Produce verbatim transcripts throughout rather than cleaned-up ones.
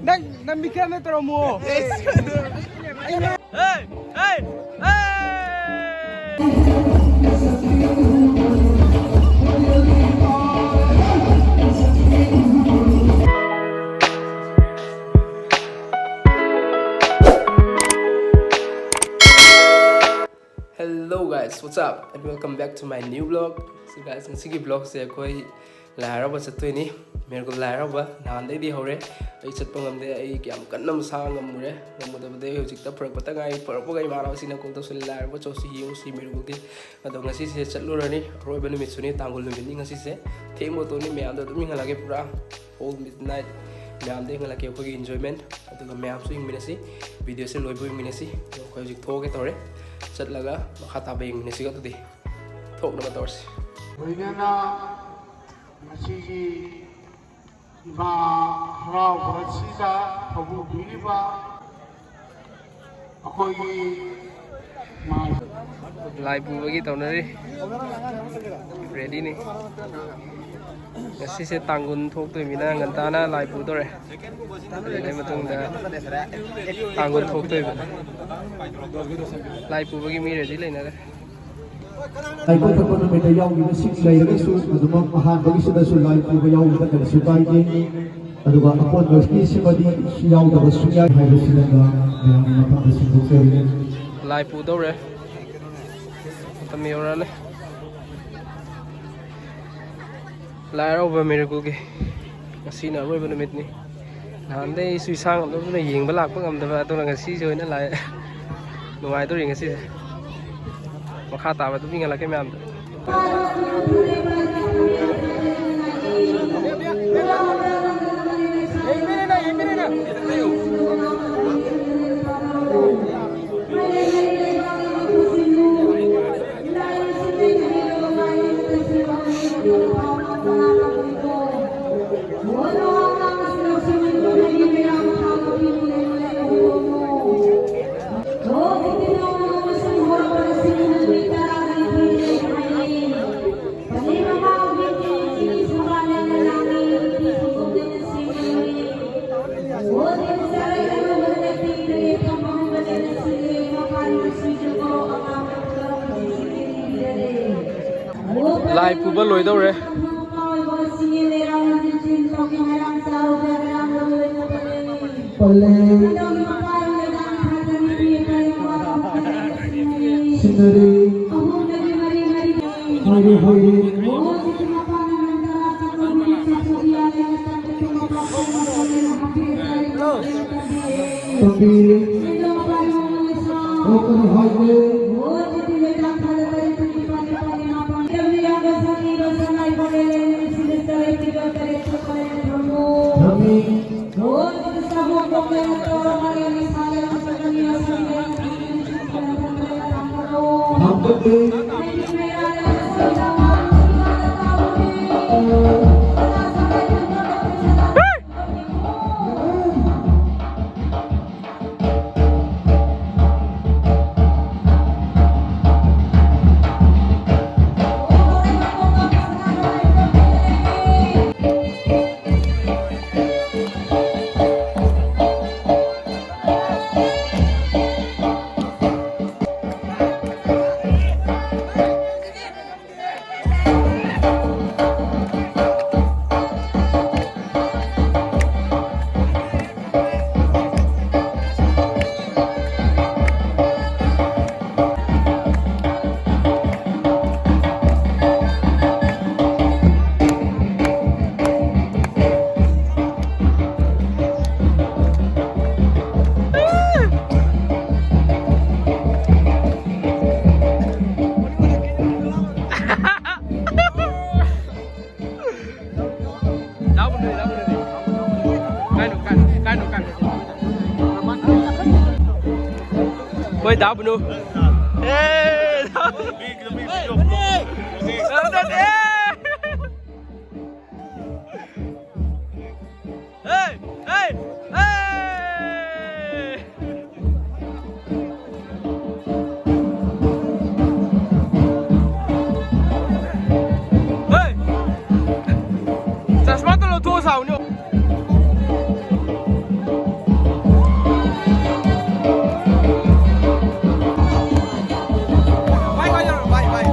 ꯅꯪ ꯅꯪ ꯃꯤꯈꯥꯅ ꯇꯧꯔꯝꯃꯣ꯫ Hello guys, what's up and welcome back to my new vlog. So guys, ꯉꯁꯤꯒꯤ vlogꯁꯦ ꯑꯩꯈꯣꯏ ꯂꯥꯏ ꯍꯔꯥꯎꯕ ꯆꯠꯇꯣꯏꯅꯤ꯫ ꯃꯤꯔꯒꯨꯜ ꯂꯥꯏ ꯍꯔꯥꯎꯕ ꯅꯍꯥꯟꯗꯩꯗꯤ ꯍꯧꯔꯦ꯫ ꯑꯩ ꯆꯠꯄ ꯉꯝꯗꯦ, ꯑꯩ ꯌꯥꯝ ꯀꯟꯅ ꯃꯁꯥ ꯉꯝꯃꯨꯔꯦ꯫ ꯉꯝꯃꯨꯗꯕꯗꯩ ꯍꯧꯖꯤꯛꯇ ꯐꯔꯛꯄꯇ ꯉꯥꯏꯔꯤ꯫ ꯐꯔꯛꯄꯒ ꯏꯃꯥꯟꯅꯕꯁꯤꯡꯅ call ꯇꯧꯁꯜꯂꯤ, "ꯂꯥꯏ ꯍꯔꯥꯎꯕ ꯆꯧꯁꯤ, ꯌꯦꯡꯉꯨꯁꯤ ꯃꯤꯔꯒꯨꯜꯒꯤ"꯫ ꯑꯗꯣ ꯉꯁꯤꯁꯦ ꯆꯠꯂꯨꯔꯅꯤ, ꯑꯔꯣꯏꯕ ꯅꯨꯃꯤꯠꯁꯨꯅꯤ, ꯇꯥꯡꯒꯨꯜ ꯅꯨꯃꯤꯠꯅꯤ ꯉꯁꯤꯁꯦ꯫ ꯊꯦꯡꯕ ꯇꯧꯅꯤ, ꯃꯌꯥꯝꯗꯣ ꯑꯗꯨꯝ ꯌꯦꯡꯍꯜꯂꯛꯑꯒꯦ ꯄꯨꯔꯥ꯫ Whole midnight ꯃꯌꯥꯝꯗ ꯌꯦꯡꯍꯜꯂꯛꯀꯦ ꯑꯩꯈꯣꯏꯒꯤ enjoyment꯫ ꯑꯗꯨꯒ ꯃꯌꯥꯝꯁꯨ ꯌꯦꯡꯃꯤꯟꯅꯁꯤ, videoꯁꯦ ꯂꯣꯏꯕ ꯌꯦꯡꯃꯤꯟꯅꯁꯤ꯫ ꯑꯗꯣ ꯑꯩꯈꯣꯏ ꯍꯧꯖꯤꯛ ꯊꯣꯛꯑꯒꯦ ꯇꯧꯔꯦ, ꯆꯠꯂꯒ ꯃꯈꯥ ꯇꯥꯕ ꯌꯦꯡꯃꯤꯟꯅꯁꯤꯀꯣ꯫ ꯑꯗꯨꯗꯤ ꯊꯣꯛꯅꯕ ꯇꯧꯔꯁꯤ꯫ ꯂꯣꯏꯅꯅ ꯉꯁꯤꯒꯤ ꯏꯃꯥ ꯍꯔꯥꯎꯕ ꯑꯁꯤꯗ ꯊꯧꯒꯠꯄꯤꯔꯤꯕ ꯑꯩꯈꯣꯏꯒꯤ ꯂꯥꯏ ꯄꯨꯕꯒꯤ ꯇꯧꯅꯔꯤ꯫ Readyꯅꯤ꯫ ꯉꯁꯤꯁꯦ ꯇꯥꯡꯒꯨꯜ ꯊꯣꯛꯇꯣꯏꯃꯤꯅ ꯉꯟꯇꯥꯅ ꯂꯥꯏ ꯄꯨꯗꯣꯔꯦ꯫ ꯑꯗꯨꯗꯩ ꯃꯇꯨꯡꯗ ꯇꯥꯡꯒꯨꯜ ꯊꯣꯛꯇꯣꯏꯕ꯫ ꯂꯥꯏ ꯄꯨꯕꯒꯤ ꯃꯤ ready ꯂꯩꯅꯔꯦ꯫ ꯂꯥꯏ ꯀꯠꯊꯣꯛꯄ ꯅꯨꯃꯤꯠꯇ ꯌꯥꯎꯈꯤꯕꯁꯤꯡ ꯂꯩꯔꯒꯁꯨ ꯑꯗꯨꯃꯛ ꯑꯍꯥꯟꯕꯒꯤꯁꯤꯗꯁꯨ ꯂꯥꯏ ꯄꯨꯕ ꯌꯥꯎꯕꯗ ꯀꯔꯤꯁꯨ ꯀꯥꯏꯗꯦ꯫ ꯑꯗꯨꯒ ꯑꯀꯣꯟꯕꯒꯤꯁꯤꯃꯗꯤ ꯌꯥꯎꯗꯕ ꯁꯨꯡꯌꯥ ꯍꯥꯏꯕꯁꯤꯗ ꯃꯌꯥꯝꯒꯤ ꯃꯐꯝꯗ ꯁꯤꯟꯗꯣꯛꯆꯔꯤ꯫ ꯂꯥꯏ ꯄꯨꯗꯧꯔꯦ꯫ ꯃꯇꯝ ꯌꯧꯔꯛꯑꯅꯤ꯫ ꯂꯥꯏ ꯍꯔꯥꯎꯕ ꯃꯤꯔꯒꯨꯜꯒꯤ ꯉꯁꯤꯅ ꯑꯔꯣꯏꯕ ꯅꯨꯃꯤꯠꯅꯤ꯫ ꯅꯍꯥꯟꯗꯩ ꯑꯩꯁꯨ ꯏꯁꯥ ꯉꯝꯗꯕꯗꯨꯅ ꯌꯦꯡꯕ ꯂꯥꯛꯄ ꯉꯝꯗꯕ, ꯑꯗꯨꯅ ꯉꯁꯤꯁꯦ ꯑꯣꯏꯅ ꯂꯥꯛꯑꯦ꯫ ꯅꯨꯡꯉꯥꯏꯗꯣꯔꯤ ꯉꯁꯤꯁꯦ꯫ ꯃꯈꯥ ꯇꯥꯕ ꯑꯗꯨꯝ ꯌꯦꯡꯍꯜꯂꯛꯀꯦ ꯃꯌꯥꯝꯗ꯫ ꯄꯨꯕ ꯂꯣꯏꯗꯧꯔꯦ꯫ ꯄꯜꯂꯦ꯫ ꯁꯤꯟꯅꯔꯤ꯫ ꯍꯣꯏꯔꯦ, ꯍꯣꯏꯔꯦ꯫ ꯇꯝꯕꯤꯔꯦ꯫ ꯑꯣ, ꯀꯔꯤ ꯍꯥꯏꯒꯦ? ꯊꯝꯃꯤ꯫ ꯊꯝꯒꯠꯂꯤ꯫ ꯍꯣꯏ, ꯗꯥ ꯕꯨꯅꯨ꯫ ꯑꯦ, ꯗꯥ ꯕꯨꯅꯨ꯫ ꯍꯦ! ꯍꯦ! ꯍꯦ! ꯍꯦ! ꯆꯁꯃꯥꯗꯣ ꯂꯧꯊꯣꯛꯑ ꯁꯥꯎꯅꯦ꯫ ꯚꯥꯏ, ꯚꯥꯏ, ꯌꯥꯔꯣꯏ, ꯚꯥꯏ, ꯚꯥꯏ꯫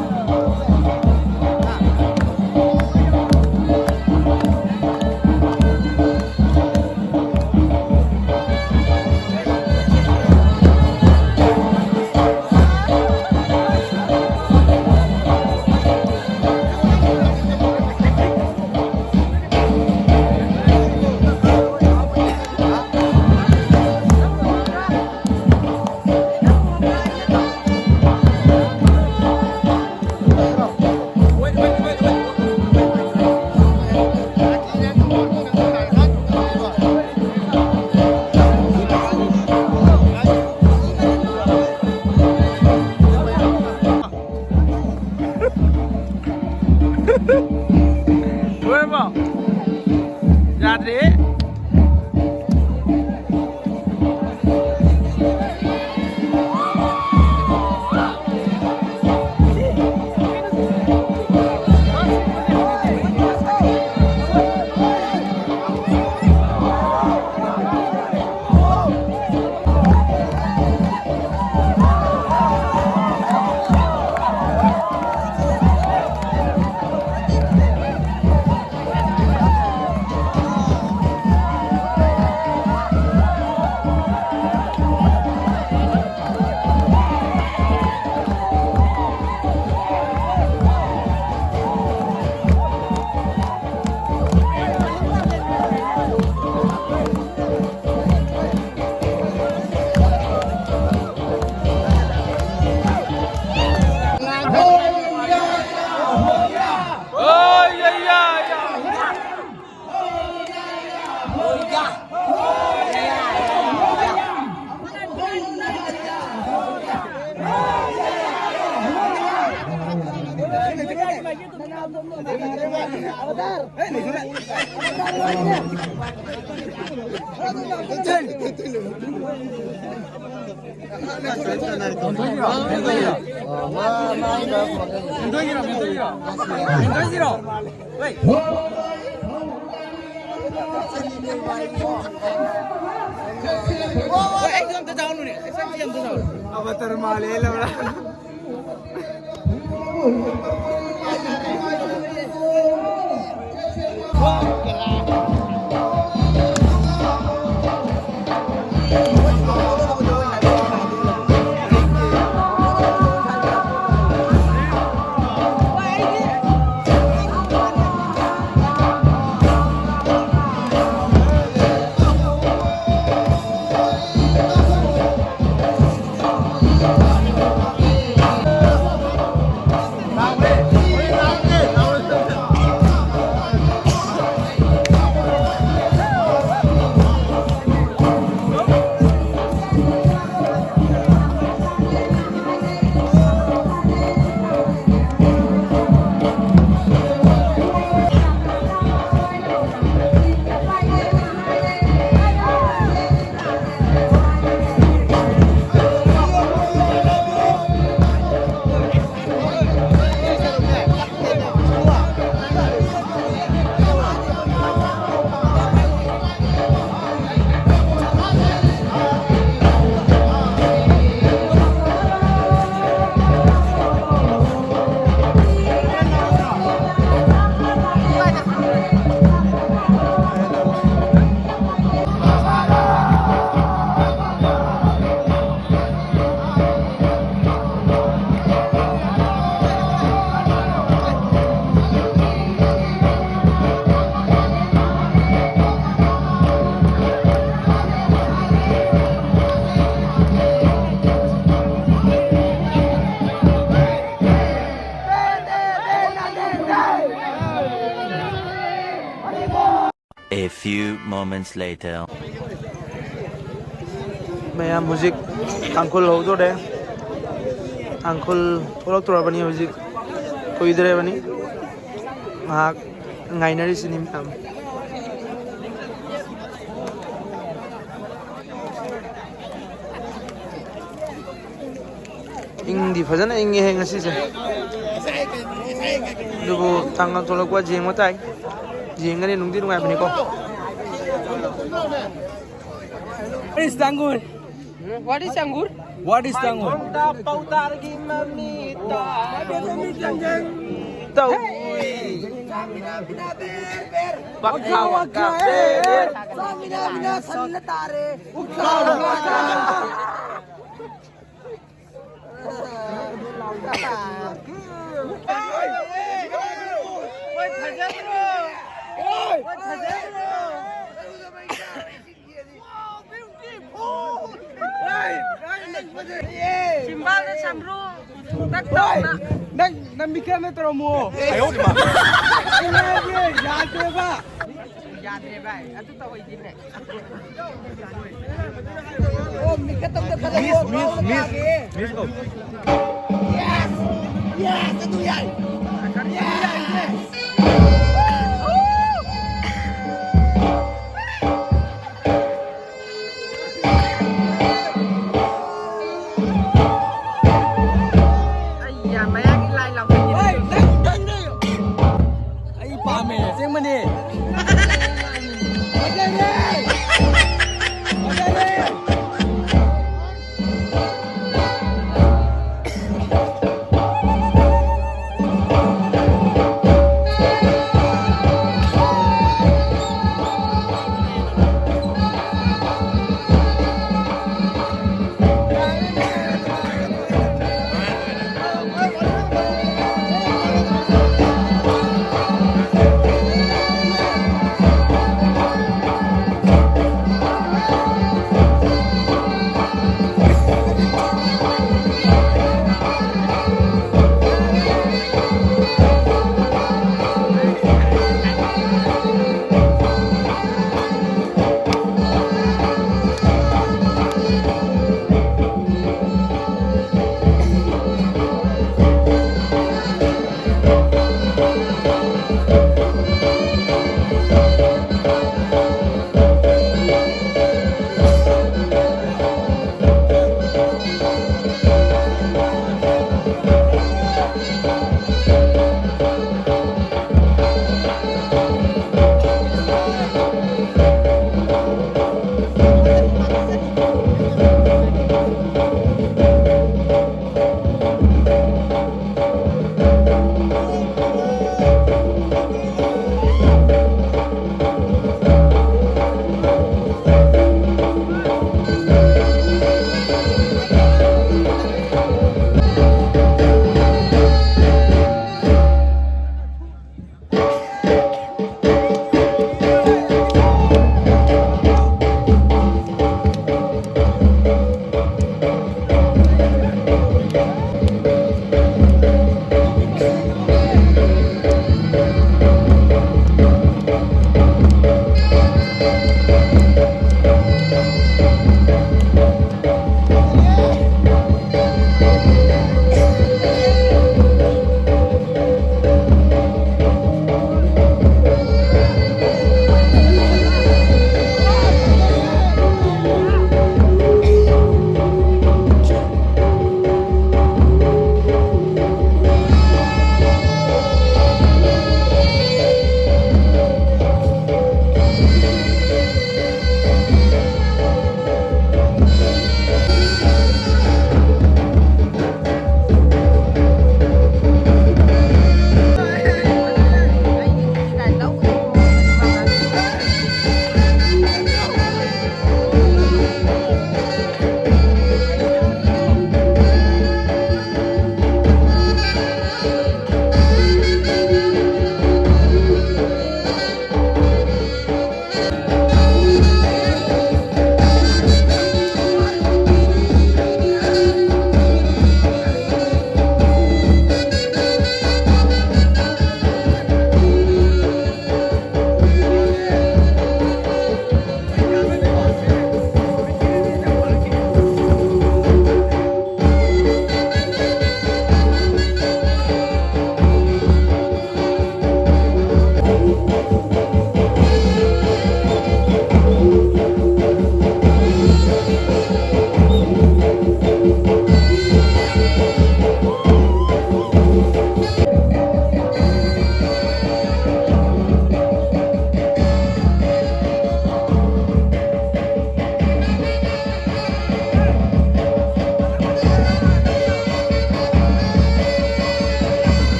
A few moments later. ꯃꯌꯥꯝ ꯍꯧꯖꯤꯛ ꯇꯥꯡꯈꯨꯜ ꯍꯧꯗꯣꯔꯦ꯫ ꯇꯥꯡꯈꯨꯜ ꯊꯣꯛꯂꯛꯇꯣꯔꯕꯅꯤ ꯍꯧꯖꯤꯛ꯫ ꯀꯨꯏꯗ꯭ꯔꯦꯕꯅꯤ꯫ ꯉꯥꯏꯍꯥꯛ ꯉꯥꯏꯅꯔꯤꯁꯤꯅꯤ ꯃꯌꯥꯝ꯫ ꯏꯪꯗꯤ ꯐꯖꯅ ꯏꯪꯉꯦꯍꯦ ꯉꯁꯤꯁꯦ꯫ ꯑꯗꯨꯕꯨ ꯇꯥꯡꯒꯪ ꯊꯣꯛꯂꯛꯄ ꯌꯦꯡꯕ ꯇꯥꯏ꯫ ꯌꯦꯡꯒꯅꯤ, ꯅꯨꯡꯗꯤ ꯅꯨꯡꯉꯥꯏꯕꯅꯤꯀꯣ꯫ What is tangur? What is tangur? What is tangur? ꯄꯧꯗꯥꯔꯒꯤ ꯃꯃꯤꯠꯇ ꯇꯧꯏ꯫ ꯋꯥꯀꯥ ꯋꯥꯀꯥ ꯕꯦꯔ ꯕꯦꯔ꯫ ꯆꯤꯝꯕꯥꯜꯗ ꯁꯝꯕ꯭ꯔꯨ ꯇꯛ ꯇꯧꯅ꯫ ꯅꯪ ꯅꯪ ꯃꯤꯈꯜ ꯅꯠꯇ꯭ꯔꯣ ꯑꯃꯨꯛ? ꯑꯩ ꯍꯥꯏꯒꯦ, ꯌꯥꯗ꯭ꯔꯦꯕ꯫ ꯌꯥꯗ꯭ꯔꯦ ꯚꯥꯏ, ꯑꯗꯨ ꯇꯧꯍꯩꯗꯤꯅꯦ꯫ ꯑꯣ, ꯃꯤꯈꯠ ꯑꯝꯇ ꯊꯥꯗꯣꯛꯑꯣ꯫ Miss, miss, miss, miss ꯀꯧ꯫ Yes! Yes! ꯑꯗꯨ ꯌꯥꯏ! Yes! ꯑꯩ ꯌꯥ ꯃꯌꯥꯒꯤ ꯂꯥꯏ ꯂꯥꯎꯊꯠꯈꯤꯅꯤ꯫ ꯍꯣꯏ, ꯅꯪ, ꯅꯪ, ꯅꯪ꯫ ꯑꯩ ꯄꯥꯝꯃꯦ, ꯑꯁꯦꯡꯕꯅꯦ꯫ ꯐꯖꯔꯦ! ꯐꯖꯔꯦ!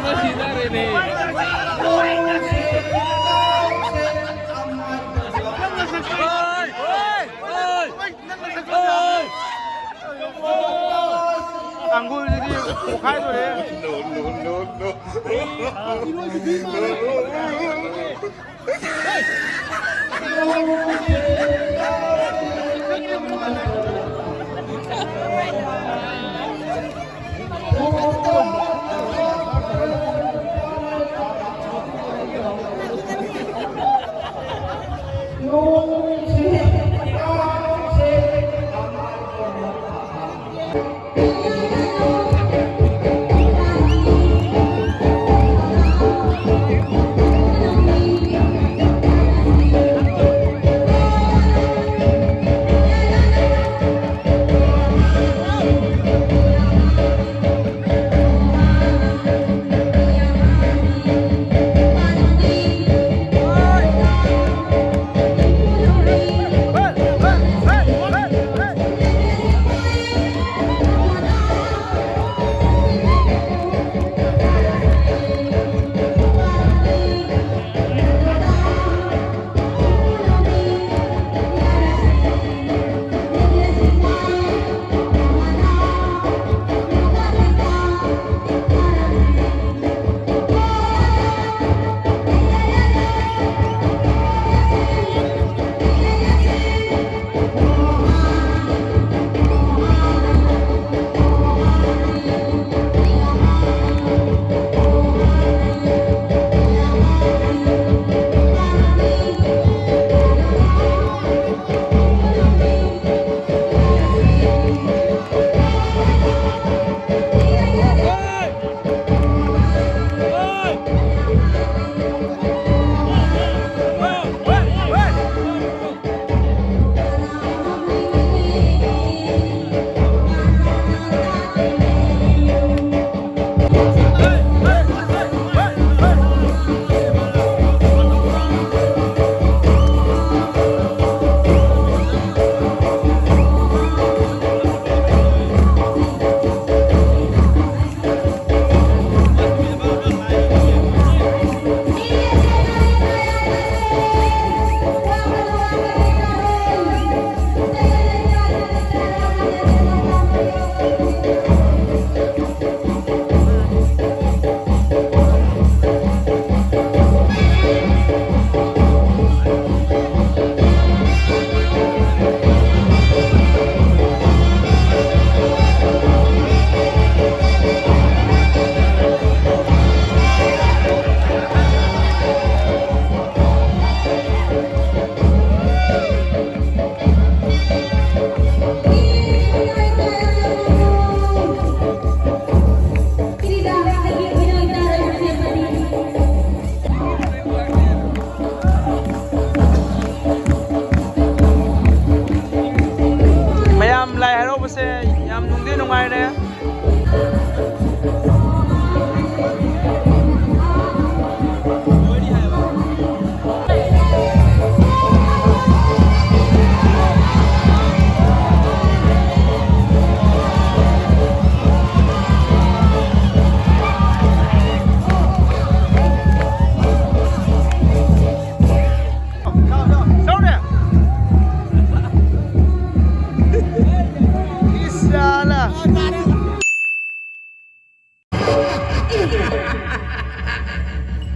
ꯃꯁꯤꯗꯔꯦꯅꯦ꯫ ꯑꯪꯒꯨꯔꯁꯤꯗꯤ ꯄꯣꯛꯈꯥꯏꯗꯣꯔꯦ꯫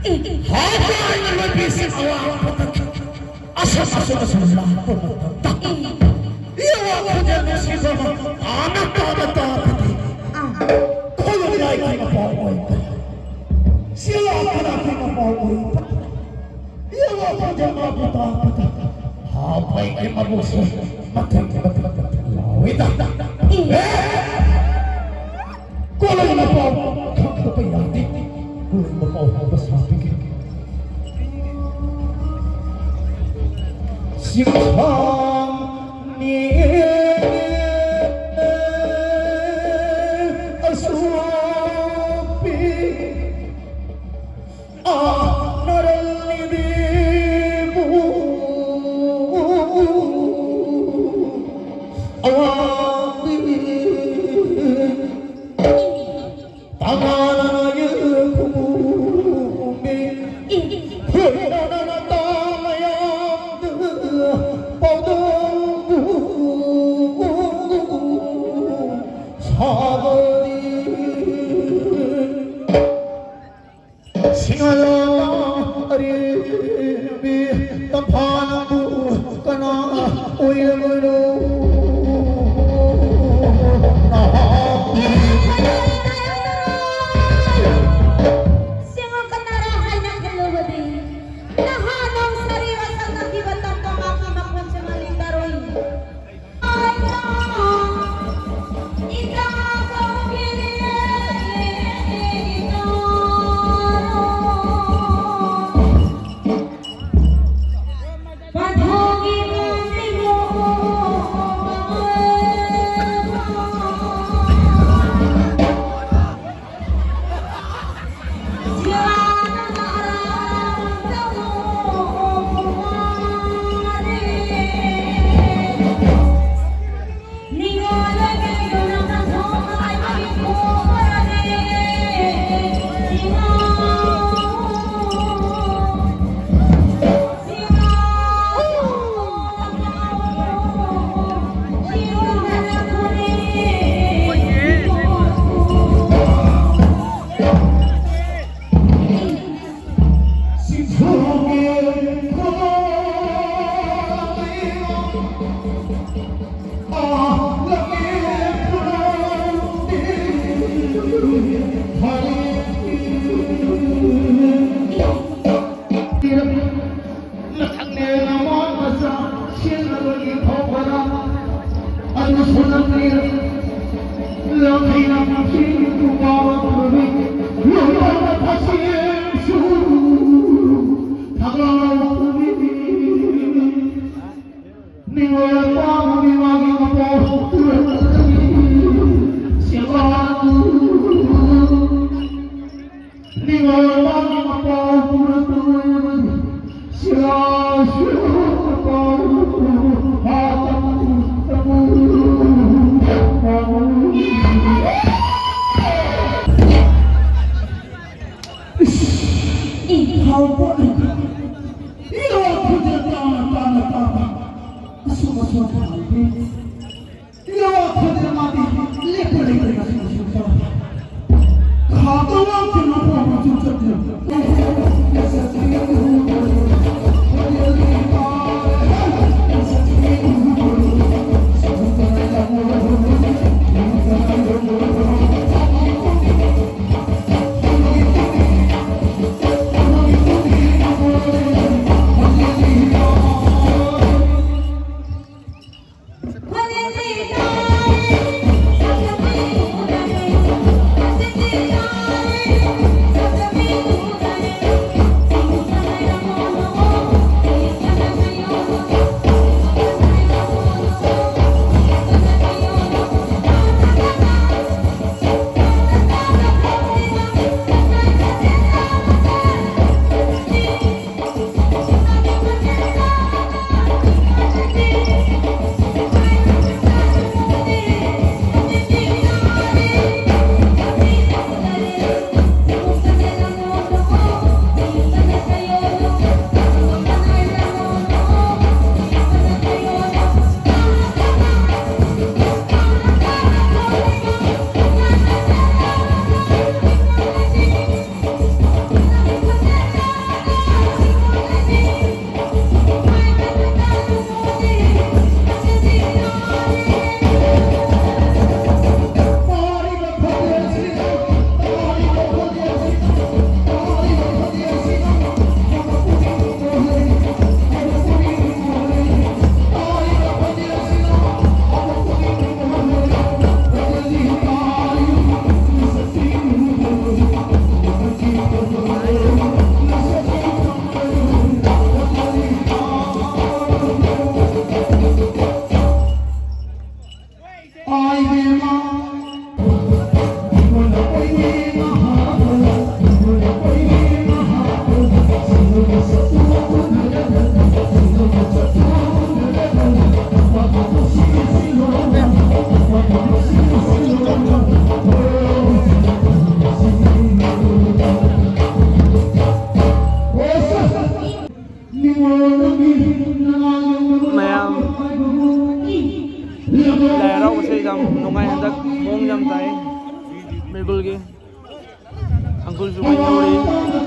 ꯍꯥꯞꯄ ꯑꯩꯅ ꯂꯝꯕꯤꯁꯤꯡ ꯑꯋꯥꯡꯕꯗ ꯑꯁꯨꯝ ꯑꯁꯨꯝ ꯑꯁꯨꯝ ꯂꯥꯛꯄ ꯃꯇꯝꯗ, ꯏꯋꯥ ꯈꯣꯟꯖꯦꯜ ꯅꯨꯡꯁꯤꯕ ꯑꯃ ꯇꯥꯅ ꯇꯥꯅ ꯇꯥꯕꯗꯤ, ꯈꯨꯂꯨꯝ ꯂꯥꯏꯒꯤ ꯃꯄꯥꯎ ꯑꯣꯏꯕ, ꯁꯤꯂꯥ ꯈꯨꯂꯥꯛꯀꯤ ꯃꯄꯥꯎ ꯑꯣꯏꯕ, ꯏꯋꯥ ꯈꯣꯟꯖꯦꯜ ꯃꯥꯕꯨ ꯇꯥꯕꯗ ꯍꯥꯞꯄ ꯑꯩꯒꯤ ꯃꯕꯨꯛꯁꯦ ꯃꯊꯪ ꯃꯊꯪ ꯃꯊꯪ ꯂꯥꯎꯏꯗ꯫ ꯀꯣꯂꯣꯏ ꯃꯄꯥꯎ ꯈꯪꯗꯕ ꯌꯥꯗꯦ꯫ ꯀꯣꯂꯣꯏ ꯃꯄꯥꯎ ꯍꯥꯏꯕ ꯁꯥꯕꯤꯒꯦ꯫ ꯁꯤꯡꯁꯥꯡꯅꯤ ꯑꯁꯣꯛꯄꯤ ꯑꯅꯔꯜꯅꯤꯕꯤꯕꯨ ꯑꯋꯥꯡꯕꯤ ꯇꯉꯥꯅꯅ ꯌꯦꯡꯈꯨꯃꯤ ꯍꯨꯏꯅꯅ ꯇꯥꯃꯌꯥꯝꯗ ꯄꯥꯎꯗꯝꯕꯨ ꯁꯥꯕꯅꯤ꯫ ꯁꯤꯡꯍꯂꯥ ꯑꯔꯤꯕꯤ ꯇꯝꯐꯥ ꯅꯪꯕꯨ ꯀꯅꯥ ꯑꯣꯏꯔꯕꯅꯣ? ꯅꯍꯥꯛꯀꯤ ꯁꯤꯡꯍ ꯀꯅꯥꯔꯥ ꯍꯥꯏꯅ ꯈꯜꯂꯨꯕꯗꯤ ꯅꯍꯥ ꯅꯣꯡꯁꯥꯔꯤ ꯋꯥꯁꯛꯅꯈꯤꯕ ꯇꯝꯄꯥꯛꯀꯤ ꯃꯈꯣꯟꯁꯤꯡ ꯑꯂꯤ ꯇꯔꯨꯏ꯫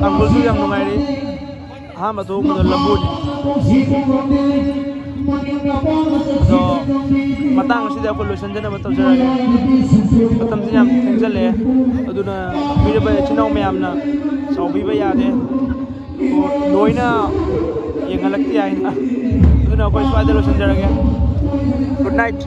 ꯇꯥꯡꯈꯨꯜꯁꯨ ꯌꯥꯝ ꯅꯨꯡꯉꯥꯏꯔꯤ꯫ ꯑꯍꯥꯟꯕ ꯊꯣꯛꯄꯗ ꯂꯝꯕꯨꯅꯤ꯫ ꯑꯗꯣ ꯃꯇꯥꯡ ꯑꯁꯤꯗ ꯑꯩꯈꯣꯏ ꯂꯣꯏꯁꯤꯟꯖꯅꯕ ꯇꯧꯖꯔꯒꯦ꯫ ꯃꯇꯝꯁꯤ ꯌꯥꯝ ꯊꯦꯡꯖꯜꯂꯛꯑꯦ꯫ ꯑꯗꯨꯅ ꯄꯤꯔꯕ ꯏꯆꯤꯟ ꯏꯅꯥꯎ ꯃꯌꯥꯝꯅ ꯆꯥꯎꯕꯤꯕ ꯌꯥꯗꯦ꯫ ꯂꯣꯏꯅ ꯌꯦꯡꯍꯜꯂꯛꯇꯦ ꯍꯥꯏꯅ꯫ ꯑꯗꯨꯅ ꯑꯩꯈꯣꯏ ꯁ꯭ꯋꯥꯏꯗ ꯂꯣꯏꯁꯤꯟꯖꯔꯒꯦ꯫ Good night꯫